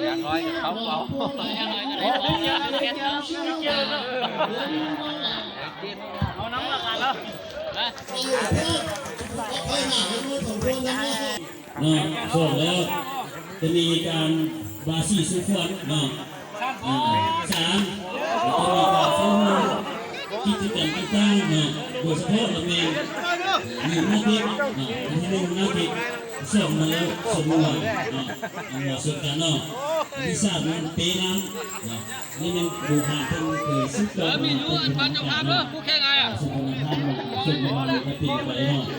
ຢ່າງນ້ອຍກໍເຂົ້າເປົ້າ ເອົານຳລາຄາເນາະ ເນາະ ສອງແລ້ວ ຈະມີການບາສີສູ່ຂວັນເນາະ ອ່າ ສາມ ຈະມີການເຝົ້າໂຮມ ກິດຈະກຳຕ່າງໆເນາະ ໂດຍສະເພາະລະແມ່ນ ໜຶ່ງ ນັກເຕະເນາະ ອັນທີໜຶ່ງ ນັກເຕະ ສອງ ມາແລ້ວ ສົມມາເນາະ ອັນວ່າສົມກັນເນາະ ອັນທີສາມ ແມ່ນເປນ້ຳເນາະ ນີ້ແມ່ນບູຮານເພິ່ນເຄີຍສືບຕໍ່ມາເປັນບຸນທຳເນາະ ສົມມາເນາະ ສົມມາເນາະ ເປັນໄປເນາະ.